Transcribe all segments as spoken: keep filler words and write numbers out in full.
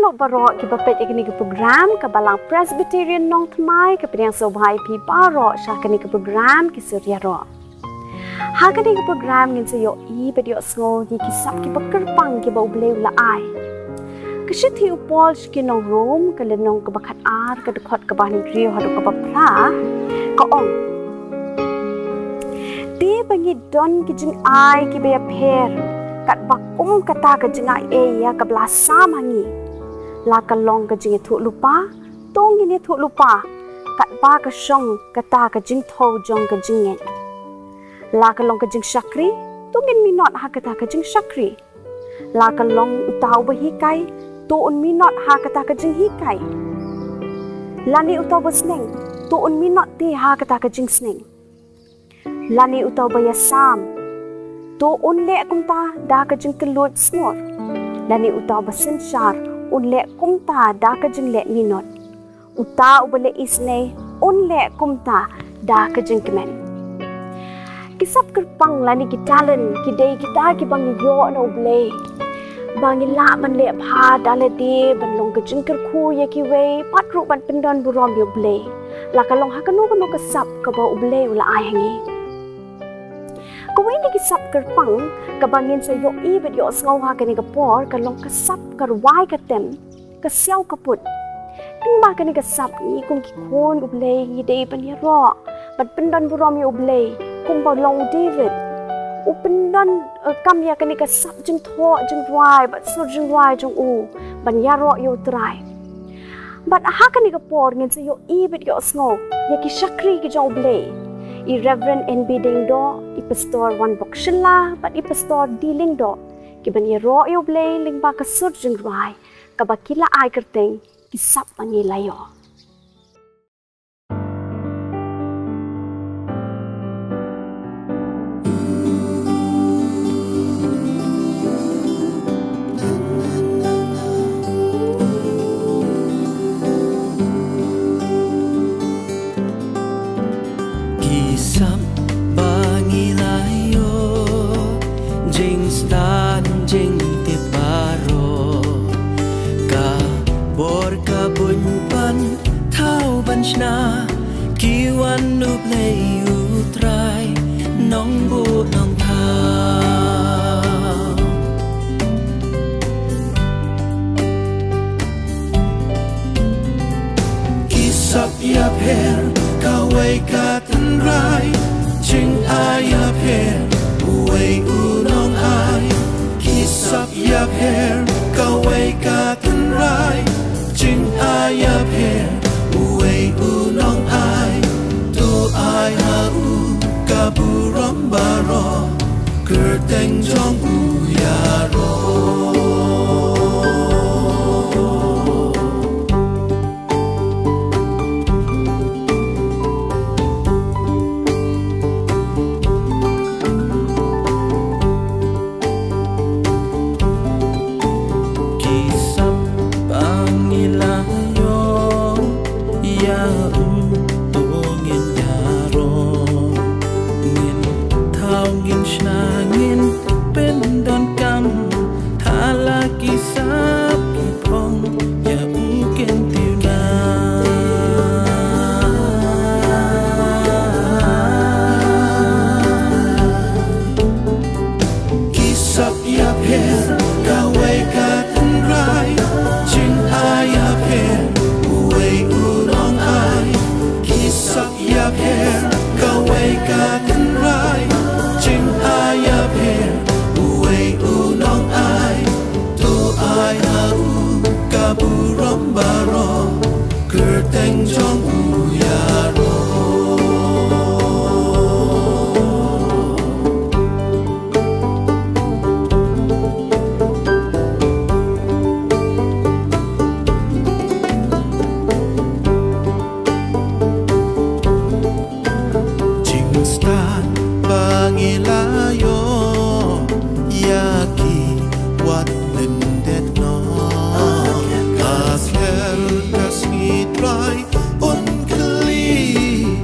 Baroh kiba peit ïa kane ka program ka Balang Presbyterian Nongthymmai ka pdiang sngewbha ïa phi baroh sha kane ka program Ki Sur Ïaroh. Ha kane ka program ngin sa ïohi bad ïohsngew ïa ki sap kiba kyrpang kiba U Blei u la ai. Ka shithi u Paul sha ki nong Rom, ka lynnong kaba khatar, ka dkhot kaba hynriew haduh kaba phra, ka ong: Te ba ngi don ki jingai kiba ïapher, katba kum kata ka jingai ïa kaba la sam ha ngi, la ka long ka jingïathuhlypa, to ngin ïathuhlypa, katba ka shong kata ka jingthew jong ka jingngeit. La ka long ka jingshakri, to ngin minot ha kata ka jingshakri. La ka long uta uba hikai, to un minot ha kata ka jinghikai. Lane uta uba sneng, to un minot te ha kata ka jingsneng. Lane uta uba ïasam, to un leh kumta da ka jingkylluid sngur. Lane uta uba synshar, un leh kumta da ka jingleh minot. Uta uba leh isynei, un leh kumta da ka jingkmen. Ki sap kyrpang lane ki talent ki dei kita kiba ngi ïoh na U Blei, ba ngi lah ban leh bha da lade, ban long ka jingkyrkhu ïa kiwei, bad ruh ban pyndon burom ïa U Blei, la ka long ha kano kano ka sap kaba U Blei u la ai ha ngi. Kawei na ki sap kyrpang kaba ngin sa ïohi bad ïohsngew ha kane ka por ka long ka sap ka rwai ka tem, ka siaw ka put. Lyngba kane ka sap ngi kum ki khun U Blei ngi dei ban ïaroh, ban pyndon burom ïa U Blei, kumba long u David. U pyndon, eh, kam ïa kane ka sap jingthoh jingrwai bad sur jingrwai jong u, ban ïaroh ïa U Trai. Bad ha kane ka por ngin sa ïohi bad ïohsngew ïa ki shakri ki jong U Blei, i Reverend N B Diengdoh, i Pastor Wanbok Shylla, bad i Pastor D Lyngdoh, kiban ïaroh ïa U Blei lyngba ka sur jingrwai kaba ki la ai kyrteng Ki Sap Ba Ngi La Ïoh. Ki sap ba ngi la ïoh, jingstad jingtip baroh, ka bor ka bun ban thaw ban shna, ki wan U Blei U Trai nongbuh nongthaw. Ki sap ïapher kawei ka tynrai, jingai ïapher uwei u nongai. Ki sap ïapher kawei ka tynrai, jingai ïapher uwei u nongai. To ai ha u ka burom baroh, kyrteng jong u ïaroh. Ki sap ba ngi la ïoh ïa u, to ngin ïaroh, ngin thaw, ngin shna, ngin pyndonkam, ha la ki sap ki phong ïa u kyntiew na. Ki sap ïapher kawei ka tynrai, jingai ïapher uwei u nongai. Ki sap ïapher kawei ka tynrai, jingai ïapher uwei u nongai. To ai ha u ka burom baroh, kyrteng jong u ïaroh. Jingstad ba ngi la ïoh ïa ki wat lyndet noh. Ka kher ka sngi Trai un kylli,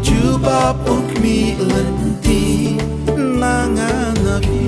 jubab un khmih lynti na nga na phi.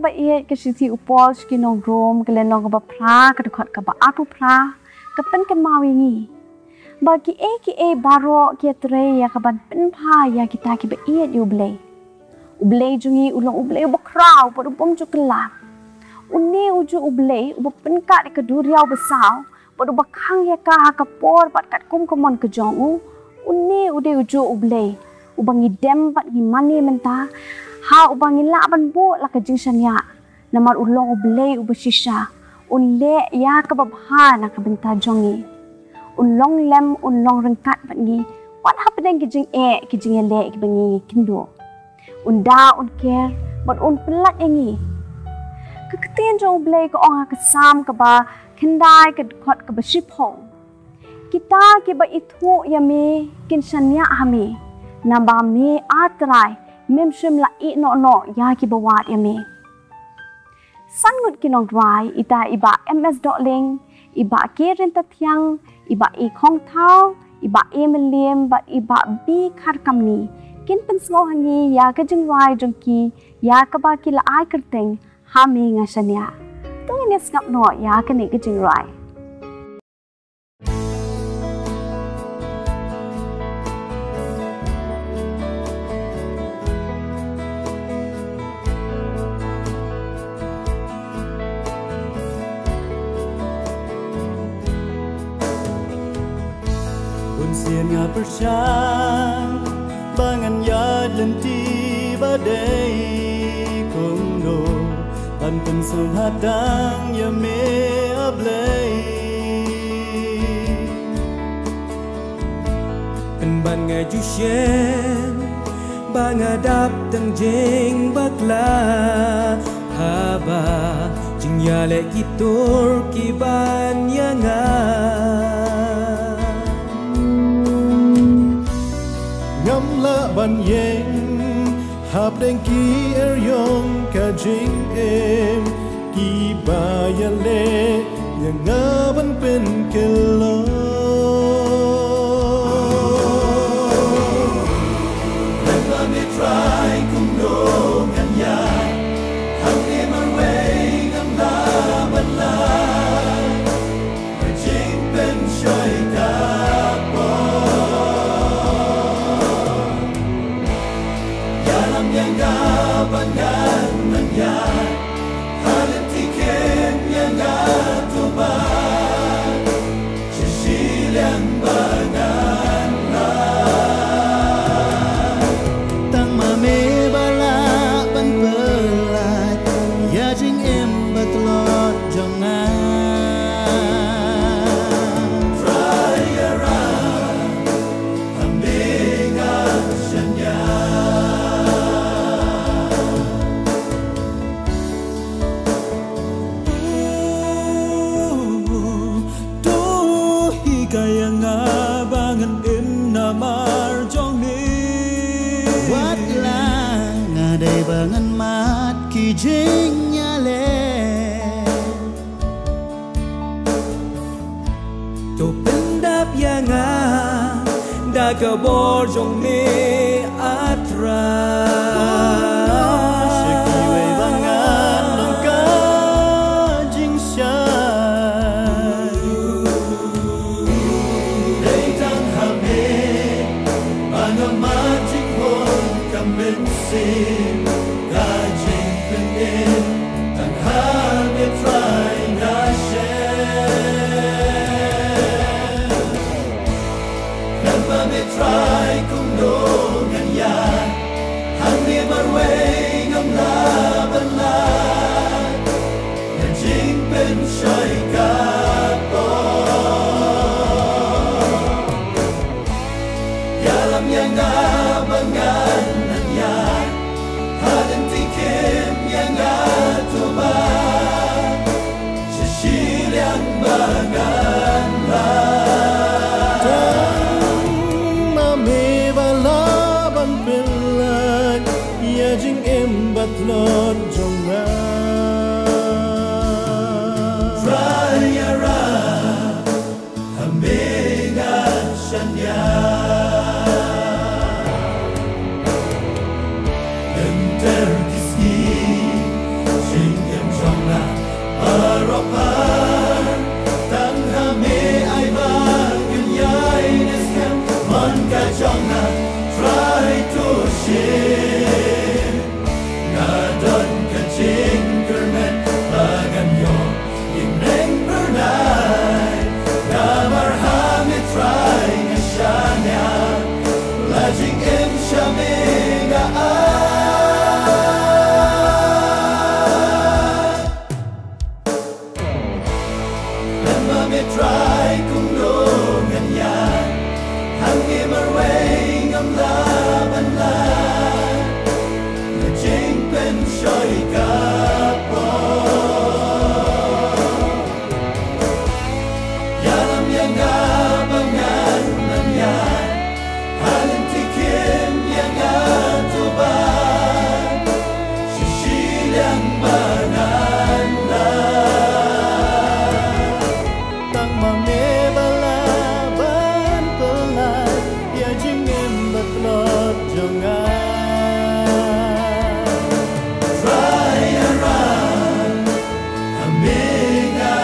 Ba ïeit, ka shithi u Paul sha ki nong Rom, ka lynnong kaba phra, ka dkhot kaba arphew phra, ka pynkynmaw ïa ngi ba kiei kiei baroh ki ïatrei ïa kaban pynbha ïa kita kiba ïeit ïa U Blei. U Blei jong ngi u long U Blei uba khraw bad u bym ju kylla. Une u juh U Blei uba pynkat ïa ka duriaw basaw bad uba khang ïa ka ha ka por bad katkum ka mon ka jong u. Une u dei u juh U Blei uba ngi dem bad ngi mane mynta, ha uba ngi lah ban buh la ka jingshaniah. Namar u long U Blei uba shisha, un leh ïa kaba bha na ka bynta jong ngi. Un long lem, un long ryngkat bad ngi wat hapdeng ki jingeh, ki jingïaleh kiba ngi kynduh. Un da, un ker bad un pyllait ïa ngi. Ka ktien jong U Blei ka ong ha ka Salm kaba khyndai, ka dkhot kaba shiphew: Kita kiba ithuh ïa me kin shaniah ha me, naba me, A Trai, mem shym la ïeh noh noh ïa kiba wad ïa me. San ngut ki nongrwai, ita i Bah M S Dohling, i Bah K Ryntathiang, i Bah E Khongthaw, i Bah E Mylliem bad i Bah B Kharkamni, kin pynsngew ha ngi ïa ka jingrwai jong ki, ïa kaba ki la ai kyrteng Ha Me Nga Shaniah. To ngin ïa sngap noh ïa kane ka jingrwai. Bun sien nga pyrshang ba ngan ïaid lynti ba dei kumno ban pynsngewthuh hadang ïa me, A Blei. Pynban nga ju shem ba nga dap tang jingbakla, haba jingïaleh ki tur ki ban ïa nga. Ngam lah ban ïeng hapdeng ki eriong ka jingim, kiba ïaleh ïa nga ban pynkylla. Lem bad me Trai kumno ngan ïaid, hangne marwei ngam lah ban lait. Ka jingpynshoi ka por. Ïalam ïa nga ba ngan nang ïaid, ha lynti khim ïa nga to bat, sha shiliang ba ngan lait. Tang ma me ba lah ban pyllait ïa jingim ba tlot jong nga. Trai ïarap, ha me nga shaniah. To hikai ïa nga ba ngan im namar jong me. Wat la nga dei ba ngan mad ki jingïaleh, to pyndap ïa nga da ka bor jong me, A Trai. Sha kiwei ba ngan long ka jingshai, dei tang ha me ba nga mad jinghun ka mynsiem, ka jingpynim. Tang ha me Trai nga shem. Lem bad me Trai kumno ngan ïaid, hangne marwei ngam lah ban lait. Ka jingpynshoi ka por. Ïalam ïa nga ba ngan nang ïaid, ha lynti khim ïa nga to bat, sha shiliang ba ngan lait. Tang ma me ba lah ban pyllait ïa jingim ba tlot jong nga. Trai ïarap, ha me nga shaniah. Lynter ki sngi, sha Trai kumno ngan ïaid, hangne marwei ngam lah ban lait, nga jingpynshoi ka por. Ïalam ïa nga ba ngan nang ïaid, ha lynti khin ïa nga to ban, sha shiliang ba ngan lait. Tang ma me ba lah ban pynlait ïa jingim ba tlot jong nga. Trai Ïaroh, ha me nga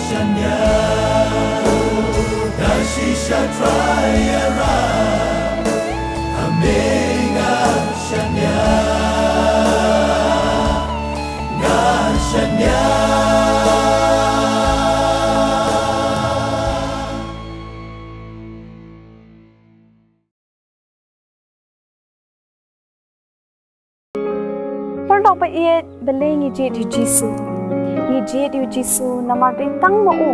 shaniah. Nga shisha Trai Ïaroh, ha me nga shaniah. Nga shaniah. Paralok ba ïeit, balei ngi jied ïa u Jisu? Ngi jied ïa u Jisu namar dei tang ma u,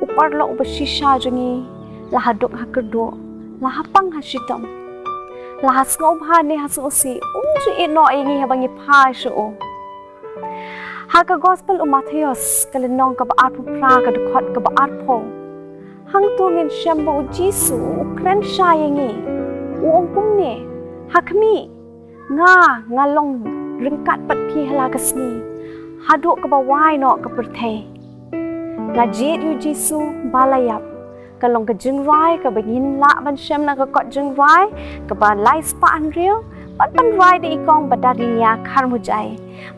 u paralok uba shisha jong ngi, la ha duk ha kyrduh, la ha pang ha shitom, la ha sngewbha ne ha sngewsih, um ju ïehnoh ïa ngi haba ngi phai sha u. Ha ka Gospel u Mathaios, ka lynnong kaba arphew phra, ka dkhot kaba arphew, hangto ngin shem ba u Jisu u kren shai ïa ngi. U ong kumne: Ha khmih, nga, nga long ryngkat bad phi ha la ka sngi, haduh kaba wai noh ka pyrthei. Nga jied ïa u Jisu ba la ïap. Ka long ka jingrwai kaba ngin lah ban shem na ka kot jingrwai kaba lai spah hynriew, bad ban rwai da i kong Badarinia Kharmujai.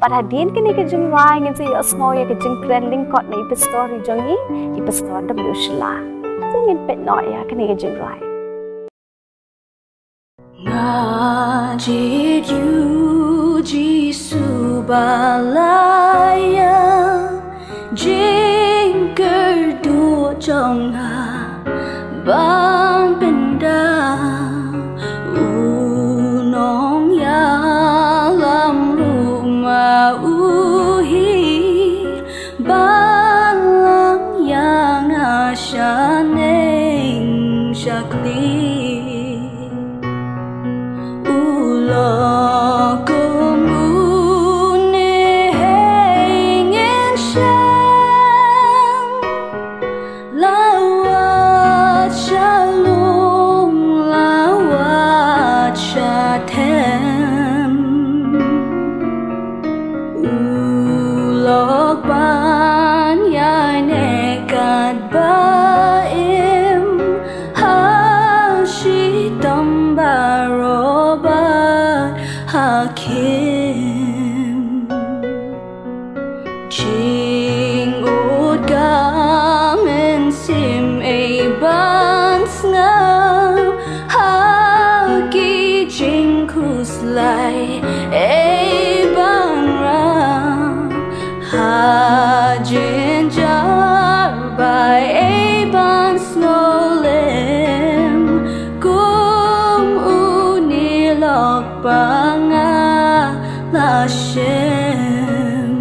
Bad hadien kane ka jingrwai ngin sa ïohsngew ïa ka jingkren lyngkot na i pastor jong ngi, i Pastor W Shylla. Te ngin peit noh ïa kane ka jingrwai. Nga jied ïa u Jisu ba la ïap, jingkyrduh jong nga bym pyndaw. U nongïalam ruh ma u hi, balang ïa nga shaneng shakhlieh. U lok kum une hei ngin shem, la wad sha lum, la wad sha them. U lok ban ïaineh katba im, ha shitom baroh bad ha khim. Jingud ka mynsiem ei ban sngew, ha ki jingkhuslai ei ban rah, ha jynjar bai ei ban sngewlem, kum une lok ba nga la shem.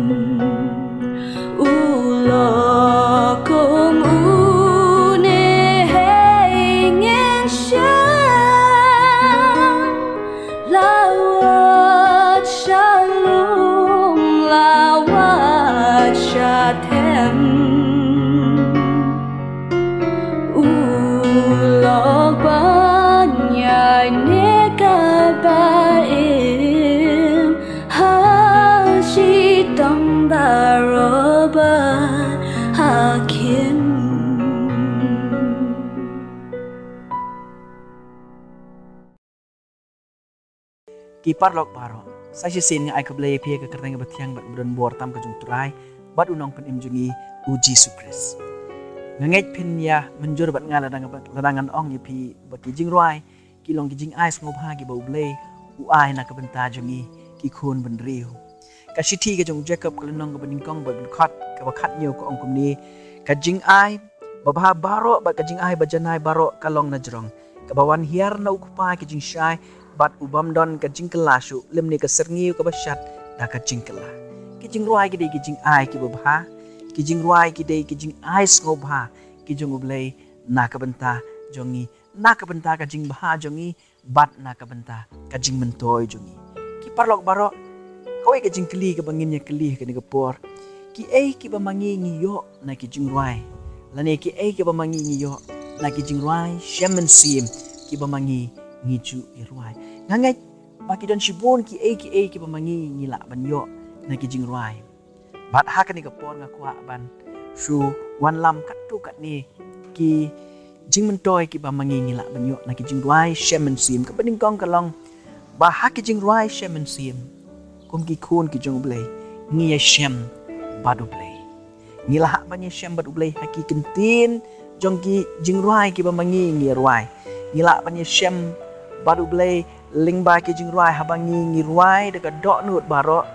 U lok kum une hei ngin shem, la wad sha lum, la wad sha them. U lok ban ïaineh katba im, ha shitom baroh bad ha khim. Ki paralok baroh, sa shisien nga ai khublei ïa phi ha ka kyrteng kaba thiang bad kaba don bor tam ka jong u Trai bad u Nongpynim jong ngi u Jisu Khrist. Nga ngeit phin ïa mynjur bad nga lada, lada ngan ong ïa phi ba ki jingrwai ki long ki jingai sngewbha kiba U Blei u ai na ka bynta jong ngi ki khun bynriew. Ka shithi ka jong u Jakob ka lynnong kaba nyngkong bad ka dkhot kaba khathynñiew ka ong kumne: Ka jingai babha baroh bad ka jingai bajanai baroh ka long na jrong, kaba wan hiar na u Kpa ki jingshai, bad u bym don ka jingkylla shuh, lymne ka syrngiew kaba shad da ka jingkylla. Ki jingrwai ki dei ki jingai kiba bha, ki jingrwai ki dei ki jingai sngewbha, ki jong U Blei na ka bynta jong ngi, na ka bynta ka jingbha jong ngi, bad na ka bynta ka jingmyntoi jong ngi. Ki paralok baroh, kawei ka jingkylli kaba ngin ïa kylli ha kane ka por. Kiei kiba ma ngi ngi ïoh na ki jingrwai, lane kiei kiba ma ngi ngi ïoh na ki jingrwai shem mynsiem kiba ma ngi ngi ju ïa rwai? Nga ngeit ba ki don shibun kiei kiei kiba ma ngi ngi lah ban ïoh na ki jingrwai. Bad ha kane ka por nga kwah ban shu wanlam katto katne ki jingmyntoi kiba ma ngi ngi lah ban ïoh na ki jingrwai shem mynsiem. Kaba nyngkong ka long ba ha ki jingrwai shem mynsiem, kum ki khun ki jong U Blei, ngi ïashem bad U Blei. Ngi lah ban ïashem bad U Blei ha ki kyntien jong ki jingrwai kiba ma ngi ngi rwai. Ngi lah ban ïashem bad U Blei lyngba ki jingrwai haba ngi ngi rwai da ka dohnud baroh,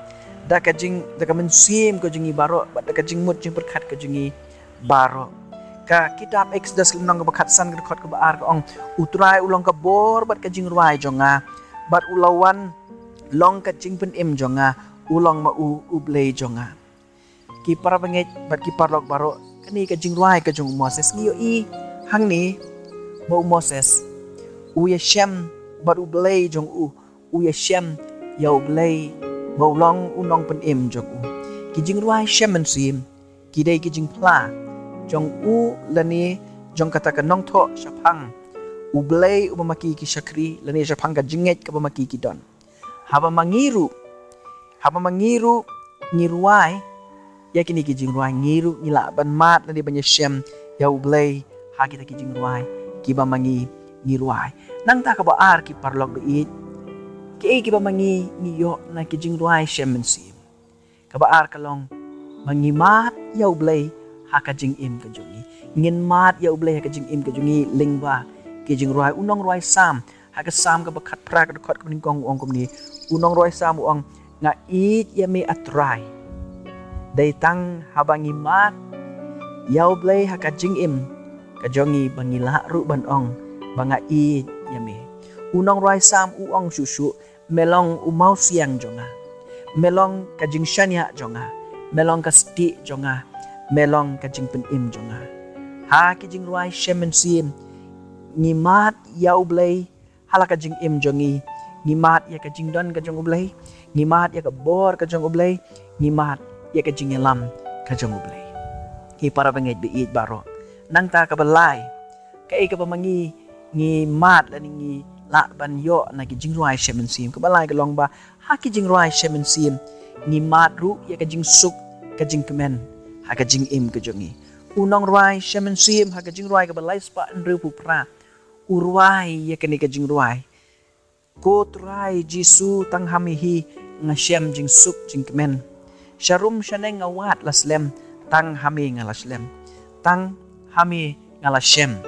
da ka jing, da ka mynsiem ka jong ngi baroh, bad da ka jingmut jingpyrkhat ka jong ngi baroh. Ka kitab Exodus lynnong kaba khatsan ka dkhot kaba ar ka ong, U Trai u long ka bor bad ka jingrwai jong nga, bad u la wan long ka jingpynim jong nga, u long ma u U Blei jong nga. Ki para bangeit bad ki paralok baroh, kane ka jingrwai ka jong u Moses ngi ïohi hangne ba u Moses u ïashem bad U Blei jong u, u ïashem ïa U Blei ba u long u nongpynim jong u. Ki jingrwai shem mynsiem ki dei ki jingphla jong u lane jong kata ka nongthoh shaphang U Blei uba ma ki ki shakri lane shaphang ka jingngeit kaba ma ki ki don. Haba ma ngi ruh, haba ma ngi ruh ngi rwai ïa kine ki jingrwai, ngi ruh ngi lah ban mad lane ban ïashem ïa U Blei ha kita ki jingrwai kiba ma ngi ngi rwai. Nangta kaba ar ki paralok ba ïeit, kiei kiba ma ngi ngi ïoh na ki jingrwai shem mynsiem? Kaba ar ka long ba ngi mad ïa U Blei ha ka jingim ka jong ngi. Ngin mad ïa U Blei ha ka jingim ka jong ngi lyngba ki jingrwai. U nongrwai Salm ha ka Salm kaba khatphra ka dkhot kaba nyngkong u ong kumne. U nongrwai Salm u ong, nga ïeit ïa me A Trai. Dei tang haba ngi mad ïa U Blei ha ka jingim ka jong ngi ba ngi lah ruh ban ong ba nga ïeit ïa me. U nongrwai Salm u ong shuh shuh, me long u mawsiang jong nga, me long ka jingshaniah jong nga, me long ka stieh jong nga, me long ka jingpynim jong nga. Ha ki jingrwai shem mynsiem ngi mad ïa U Blei ha la ka jingim jong ngi. Ngi mad ïa ka jingdon ka jong U Blei, ngi mad ïa ka bor ka jong U Blei, ngi mad ïa ka jingïalam ka jong U Blei. Ki para bangeit ba ïeit baroh, nangta kaba lai, kaei kaba ma ngi ngi mad lane ngi lah ban ïoh na ki jingrwai shem mynsiem? Kaba lai ka long ba ha ki jingrwai shem mynsiem ngi mad ruh ïa ka jingsuk ka jingkmen ha ka jingim ka jong ngi. U nongrwai shem mynsiem ha ka jingrwai kaba lai spah hynriewphew phra u rwai ïa kane ka jingrwai. Ko Trai Jisu, tang ha me hi nga shem jingsuk jingkmen. Sharum shaneng nga wad la slem, tang ha me nga la slem, tang ha me nga la shem.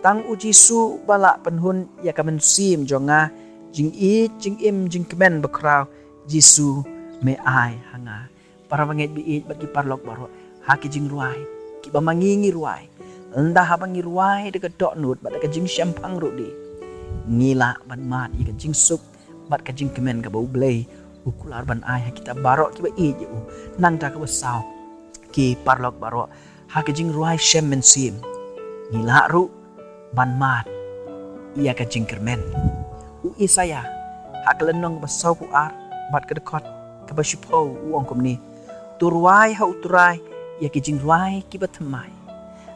Tang U Jisu ba lah pynhun ïa ka mynsiem jong nga, jingïeit jingim jingkmen bakhraw Jisu me ai ha nga. Para bangeit ba ïeit bad ki paralok baroh, ha ki jingrwai kiba ma ngi ngi rwai, ynda haba ngi rwai da ka dohnud bad da ka jingshemphang ruh de, ngi lah ban mad ïa ka jingsuk bad ka jingkmen kaba U Blei u kular ban ai ha kita baroh kiba ïeit ïa u. Nangta kaba saw, ki paralok baroh, ha ka jingrwai shem mynsiem ngi lah ruh ban mad ïa ka jingkyrmen. U Isaïah ha ka lynnong kaba sawphew ar bad ka dkhot kaba shiphew u ong kumne, to rwai ha U Trai ïa ki jingrwai kiba thymmai.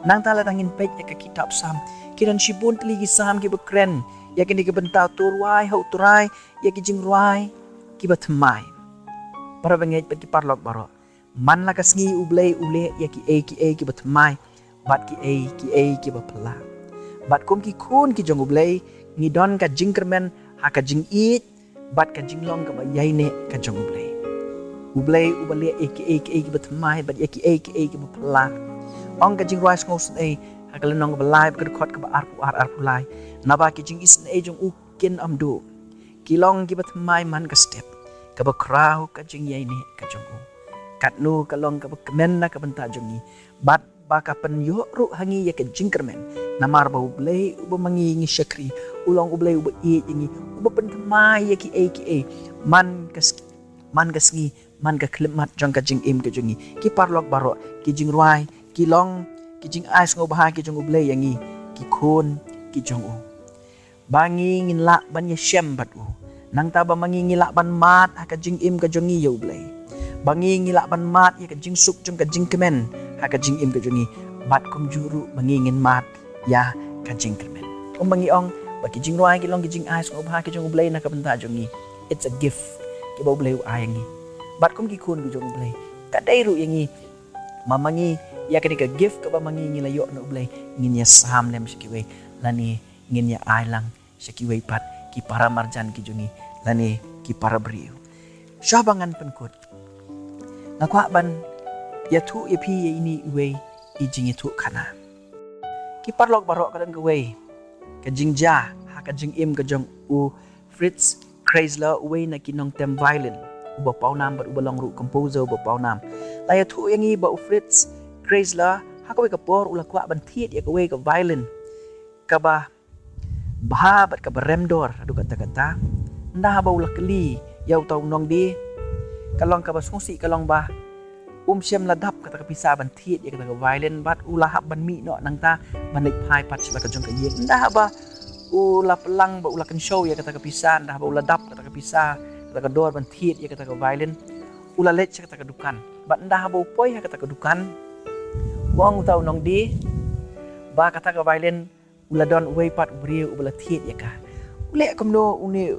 Nangta lada ngin peit ïa ka kitab Salm, ki don shibun tylli ki Salm kiba kren ïa kine ki bynta, to rwai ha U Trai ïa ki jingrwai kiba thymmai. Para bangeit bad ki paralok baroh, man la ka sngi U Blei u leh ïa kiei kiei kiba thymmai bad kiei kiei kiba phylla. Bad kum ki khun ki jong U Blei ngi don ka jingkyrmen ha ka jingïeit bad ka jinglong kaba ïaineh ka jong U Blei. U Blei uba leh ïa kiei kiei kiba thymmai bad ïa kiei kiei kiba phylla. Ong ka jingrwai sngewsynei ha ka lynnong kaba lai bad ka dkhot kaba arphew ar, arphew lai, naba ki jingisynei jong u kin ym duh. Ki long kiba thymmai man ka step, kaba khraw ka jingïaineh ka jong u. Katno ka long kaba kmen na ka bynta jong ngi, bad ba ka pynïoh ruh ha ngi ïa ka jingkyrmen. Namar ba U Blei uba ma ngi ngi shakri, u long U Blei uba ïeit ïa ngi, uba pynthymmai ïa kiei kiei man ka s-, man ka sngi, man ka khyllipmat jong ka jingim ka jong ngi. Ki paralok baroh, ki jingrwai ki long ki jingai sngewbha ki jong U Blei ïa ngi, ki khun ki jong u. Ba ngi ngin lah ban ïashem bad u. Nangta ba ma ngi ngi lah ban mad ha ka jingim ka jong ngi ïa U Blei. Ba ngi ngi lah ban mad ïa ka jingsuk jong ka jingkmen ha ka jingim ka jong ngi. Bad kumjuh ruh ba ngi ngin mad ïa ka jingkmen. Kumba ngi ong ba ki jingrwai ki long ki jingai sngewbha ki jong U Blei na ka bynta jong ngi. It's a gift kiba U Blei u ai ïa ngi. Bad kum ki khun ki jong U Blei, ka dei ruh ïa ngi, ma ma ngi ïa kane ka gift kaba ma ngi ngi la ïoh na U Blei, ngin ïa sam lem sha kiwei, lane ngin ïa ai lang sha kiwei pat ki para marjan ki jong ngi, lane ki para briew. Shuwa ba ngan pynkut, nga kwah ban ïathuh ïa phi ïa ine iwei i jingïathuhkhana. Ki paralok baroh, ka don kawei ka jingjia ha ka jingim ka jong u Fritz Kreisler, uwei na ki nongtem violin uba pawnam bad uba long ruh composer uba pawnam. La ïathuh ïa ngi ba u Fritz Kreisler ha kawei ka por u la kwah ban thied ïa kawei ka violin kaba bha bad kaba rem dor haduh katta katta. Ynda haba u la kylli ïa uta u nongdie, ka long kaba sngewsih, ka long ba um shym la dap kata ka pisa ban thied ïa kata ka violin, bad u la hap ban mih noh nangta ban leit phai pat sha la ka jong ka ïing. Ynda haba u la plang ba u la kynshew ïa kata ka pisa, ynda haba u la dap kata ka pisa, kata ka dor ban thied ïa kata ka violin, u la leit sha kata ka dukan. Bad ynda haba u poi ha kata ka dukan, u ong uta u nongdie ba kata ka violin u la don uwei pat u briew uba la thied ïa ka. U leh kumno une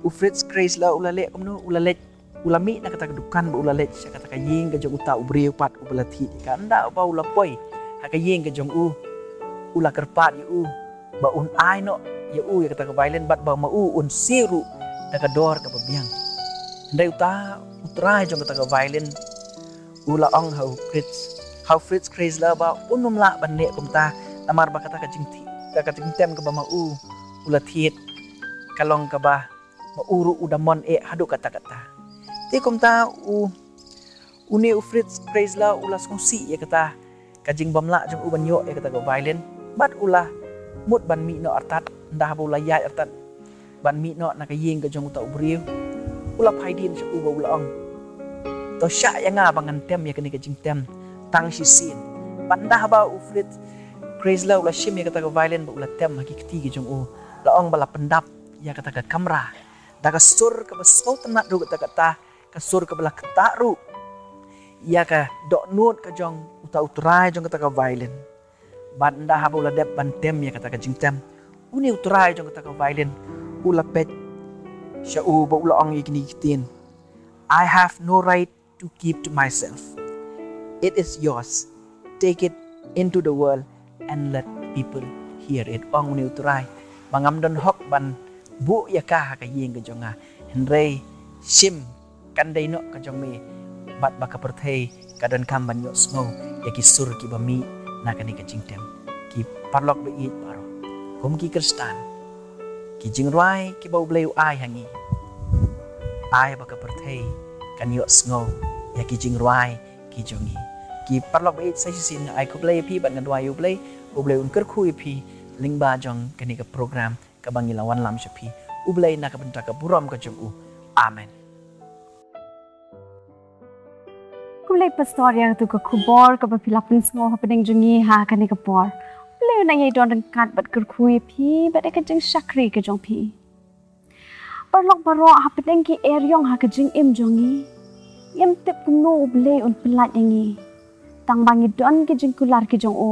u Fritz Kreisler? U la leh kumno? U la leit, u la mih na kata ka dukan bad u la leit sha kata ka ïing ka jong uta u briew pat uba la thied ïa ka. Ynda uba u la poi ha ka ïing ka jong u, u la kyrpad ïa u ba un ai noh ïa u ïa kata ka violin bad ba ma u un siew ruh da ka dor kaba biang. Hynrei uta u trai jong kata ka violin u la ong ha u Fritz, ha u Fritz Kreisler ba un ym lah ban leh kumta, namar ba kata ka jingthi-, ka, ka jingtem kaba ma u u la thied ka long kaba ma u ruh u da mon eh haduh katta katta. Te kumta u, une u Fritz Kreisler u la sngewsih ïa kata ka jingbymlah jong u ban ïoh ïa kata ka violin, bad u la mut ban mih noh artat. Ynda haba u la ïaid artat ban mih noh na ka ïing ka jong uta u briew, u la phai dien sha u bad u la ong, to shah ïa nga ba ngan tem ïa kane ka jingtem tang shisien. Bad ynda haba u Fritz Kreisler u la shim ïa kata ka violin bad u la tem ha ki kti ki jong u, la ong ba la pyndap ïa kata ka kamra da ka sur kaba sngewtynnat ruh katta katta, ka sur kaba la ktah ruh ïa ka dohnud ka jong uta u trai jong kata ka violin. Bad ynda haba u la dep ban tem ïa kata ka jingtem, une u trai jong kata ka violin u la peit sha u bad u la ong ïa kine ki ktien, I have no right to keep to myself. It is yours. Take it into the world and let people hear it. Ong une u trai ba ngam don hok ban buh ïa ka ha ka ïing ka jong nga. Hynrei shim, kan dei noh ka jong me, bad ba ka pyrthei ka donkam ban ïohsngew ïa ki sur kiba mih na kane ka jingtem. Ki paralok ba ïeit baroh, kum ki Khristan, ki jingrwai kiba U Blei u ai ha ngi, ai ba ka pyrthei kan ïohsngew ïa ki jingrwai ki jong ngi. Ki paralok ba ïeit, sa shisien nga ai khublei ïa phi bad nga duwai ïa U Blei, U Blei un kyrkhu ïa phi lyngba jong kane ka program kaba ngi la wanlam sha phi. U Blei na ka bynta ka burom ka jong u. Amen. Khublei pastor ïa katu ka khubor kaba phi la pynsngew hapdeng jong ngi ha kane ka por. U Blei un nang ïai don ryngkat bad kyrkhu ïa phi bad ïa ka jingshakri ka jong phi. Paralok baroh, hapdeng ki eriong ha ka jingim jong ngi, ngim tip kumno U Blei un pyllait ïa ngi, tang ba ngi don ki jingkular ki jong u.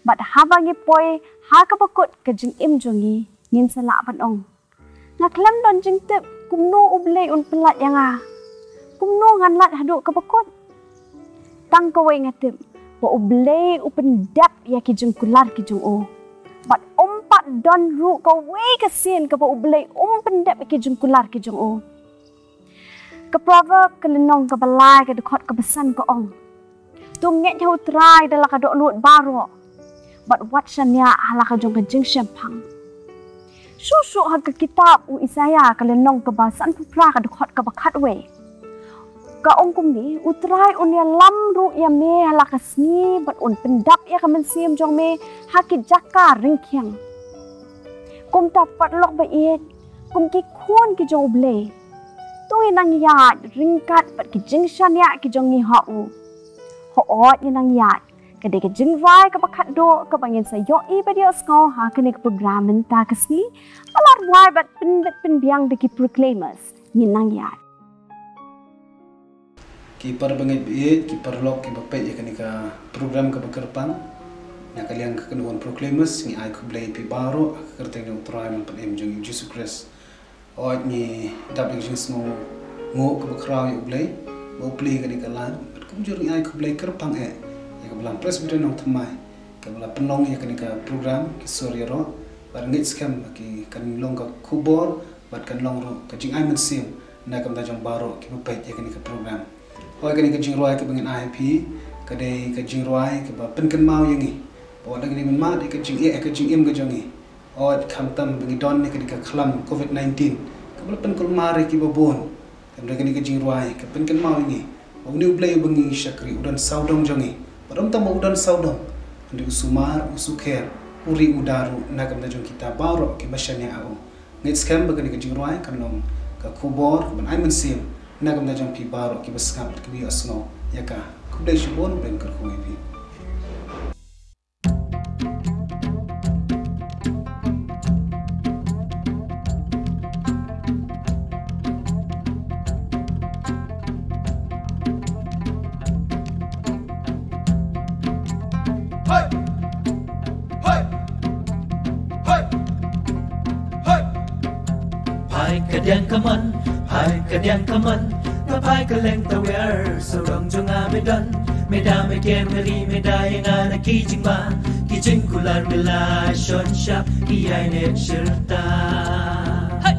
Bad haba ngi poi ha kaba kut ka jingim jong ngi, ngin sa lah ban ong, nga khlem don jingtip kumno U Blei un pyllait ïa nga, kumno ngan lait haduh kaba kut. Tang kawei nga tip, ba U Blei u pyndep ïa ki jingkular ki jong u. Bad um pat don ruh kawei ka sien kaba U Blei um pyndep ïa ki jingkular ki jong u. Ka Proverb ka lynnong kaba lai ka dkhot kaba san ka ong, to ngeit ha U Trai da la ka dohnud baroh, bad wat shaniah ha la ka jong ka jingshemphang. Shuh shuh ha ka kitab u Isaïah ka lynnong kaba sanphew phra ka dkhot kaba khatwei, ka ong kumne, U Trai un ïalam ruh ïa me ha la ka sngi bad un pyndap ïa ka mynsiem jong me ha ki jaka ryngkhiang. Kumta paralok ba ïeit, kum ki khun ki jong U Blei, to ngin nang ïaid ryngkat bad ki jingshaniah ki jong ngi ha u. Hooid, ngin nang ïaid, Ka dei ka jingrwai kaba khatduh kaba ngin sa ïohi bad ïohsngew ha kane ka program mynta ka sngi. Ba la rwai bad pynbit pynbiang da ki Proclaimers. Ngin nang ïaid. Ki para bangeit baieit, ki paralok kiba peit ïa kane ka program kaba kyrpang. Na ka liang ka kynhun Proclaimers ngi ai khublei ïa phi baroh ha ka kyrteng jong U Trai Nongpynim jong ngi U Jisu Khrist. Hooid, ngi dap ïa ka jingsngewnguh kaba khraw ïa U Blei ba u plie ïa kane ka live. Bad kumjuh ruh ngi ai khublei kyrpang eh ïa ka Balang Presbyterian Nongthymmai kaba la pynlong ïa kane ka program, ki sur ïaroh. Bad ngeit skhem ba kan long ka khubor bad kan long ruh ka jingai mynsiem na ka bynta jong baroh kiba peit ïa kane ka program. Hooid, kane ka jingrwai kaba ngin ai ha phi ka dei ka jingrwai kaba pynkynmaw ïa ngi ba wat la ngi mad ïa ka jingeh, ïa ka jingim ka jong ngi. Hooid, khamtam ba ngi don ïa kane ka khlam covid nineteen kaba la pynkulmar ïa kiba bun. Hynrei kane ka jingrwai ka pynkynmaw ïa ngi ba une U Blei uba ngi shakri u don sawdong jong ngi. Bad ym tang ba u don sawdong, hynrei u sumar, u sukher, u ri u da ruh na ka bynta jong kita baroh kiba shaniah ha u. Ngeit skhem ba kane ka jingrwai kan long ka khubor kaban ai mynsiem na ka bynta jong phi baroh kiba sngap bad kiba ïohsngew ïa ka. Khublei shibun, U Blei un kyrkhu ïa phi. Hai! Hai! Hai! Phai ka diang ka mon, phai ka diang ka mon, nga phai kylleng tawiar, sawdong jong nga me don, me da me ker me ri, me da ïa nga na ki jingma, ki jingkular me la shon shap, ki ïaineh shirta. Hai!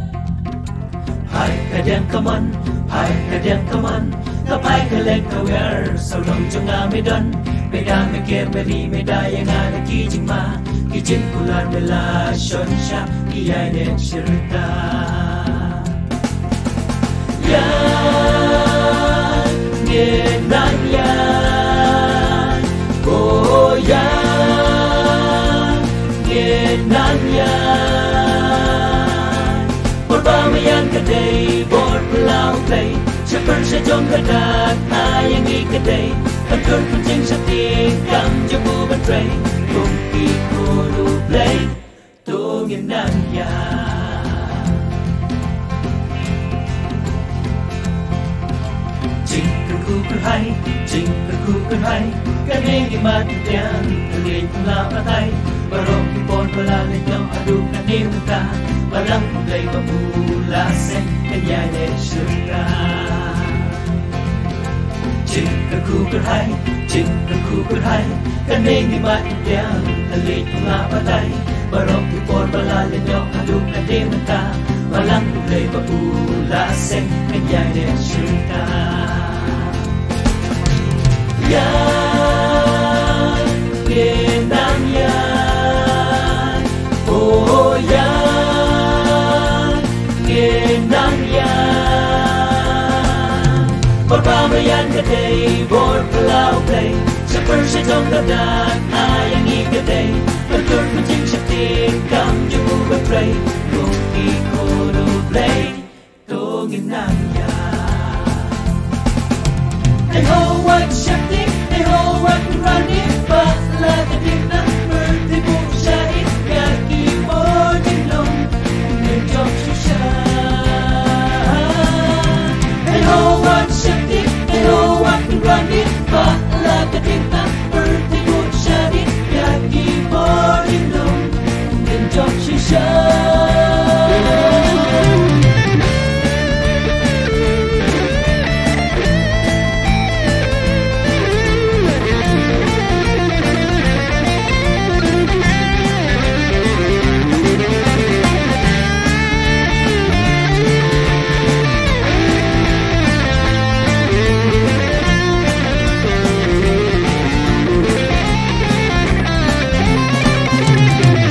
Phai ka diang ka mon, phai ka diang ka mon, nga phai kylleng tawiar, sawdong jong nga me don, me da me ker me ri, me da ïa nga na ki jingma, ki jingkular me la shon shap, ki ïaineh shirta. Ïaid, ngin nang ïaid, oh ïaid, ngin nang ïaid. Bor ba me ïaid ka dei bor phylla U Blei, sha pyrshah jong ka dak ai ïa ngi ka dei, pyntur pynjing shaphrang jong u Batrei, kum ki khun U Blei. To ngin nang ïaid. Jingkyrkhu kyrhai, jingkyrkhu kyrhai, kane ngi mad ngi tiang, ka leit la batai, baroh ki por ba la leit noh haduh kane mynta, Balang U Blei ba u la seng, kan ïaineh shirta. Jingkyrkhu kyrhai, jingkyrkhu kyrhai, kane ngi mad ngi tiang, ka leit la batai, baroh ki por ba la leit noh haduh kane mynta, Balang U Blei ba u la seng, kan ïaineh shirta. Ïaid, ngin nang ïaid, oh ïaid, ngin nang ïaid. Bor ba me ïaid ka dei bor phylla U Blei, sha pyrshah jong ka dak ai ïa ngi ka dei, pyntur pynjing shaphrang jong u Batrei, kum ki khun U Blei. To ngin nang ïaid. Hei ho wat shakti, hei ho wat rani, ba la ka ding nang pyrthei buh shahid ïa ki bor jinglong. Ngin jop shisha. Hei ho wat shakti, hei ho wat rani, ba la ka ding nang pyrthei buh shahid ïa ki bor jinglong. Ngin jop shisha.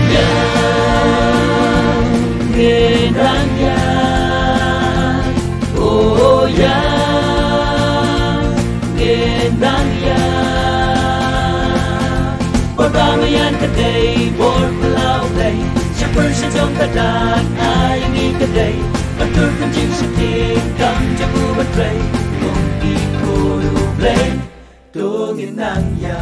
Ïa, ngin nang ïa, oh ïa, ngin nang ïa. Bor ba me ïaid ka dei bor phylla U Blei, sha pyrshah jong ka dak ai ïa ngi ka dei, pyntur pynjing shaphrang jong u Batrei, kum ki khun U Blei. To ngin nang ïa.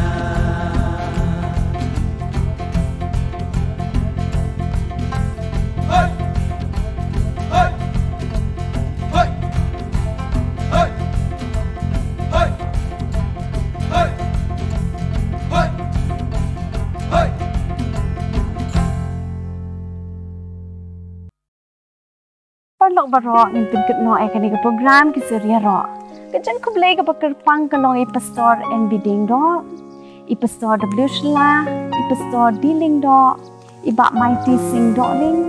Paralok baroh, ngin pynkut noh ïa kane ka program Ki Sur Ïaroh. Ka jingkhublei kaba kyrpang ka long ïa i Pastor N B Diengdoh, i Pastor W Shylla, i Pastor D Lyngdoh, i Bah Mighty Singh Dohring,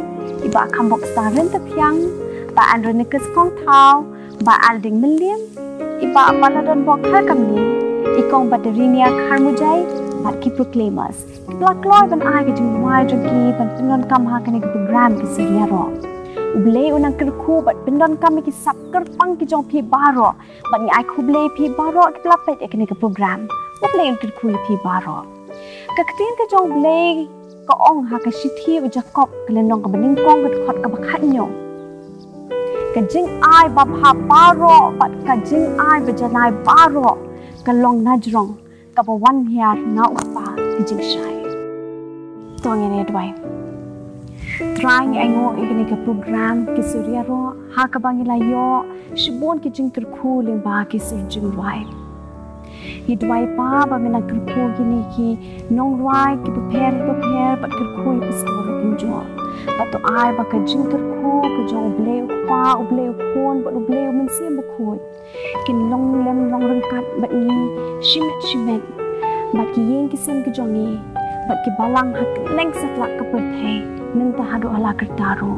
i Bah Khambok Star Ryntathiang, Bah Andronicus Kongthaw, Bah Alding Mylliem, i Bah Baladonbok Kharkamni, i Kong Baterinia Kharmujai, bad ki proclaimers kiba la kloi ban ai ka jingduwai jong ki ban pyndonkam ha kane ka program Ki Sur Ïaroh. U Blei un nang kyrkhu bad pyndonkam ïa ki sap kyrpang ki jong phi baroh. Bad ngi ai khublei ïa phi baroh kiba la peit ïa kane ka program. U Blei un kyrkhu ïa phi baroh. Ka ktien ka jong U Blei ka ong ha ka shithi u Jakob ka lynnong kaba nyngkong ka dkhot kaba khatñiew: Ka jingai babha baroh bad ka jingai bajanai baroh ka long najrong, kaba wan hiar na U Kpa ka jingshai. To ngin ïa duwai. Trai, ngi ainguh ïa kane ka program Ki Sur Ïaroh ha kaba ngi la ïoh shibun ki jingkyrkhu lyngba ki sur jingrwai. Ngi duwai Pa ba men nang kyrkhu ïa kine ki nongrwai kiba pher kiba pher bad kyrkhu ïa ki pastor ruh kumjuh. Bad to ai ba ka jingkyrkhu ka jong U Blei U Kpa, U Blei U Khun bad U Blei U Mynsiem Bakhuid kin long lem long ryngkat bad ngi shimet shimet, bad ki ïing ki sem ki jong ngi, bad ki balang ha kylleng satlak ka pyrthei, mynta haduh hala karta ruh.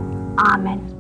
Amen.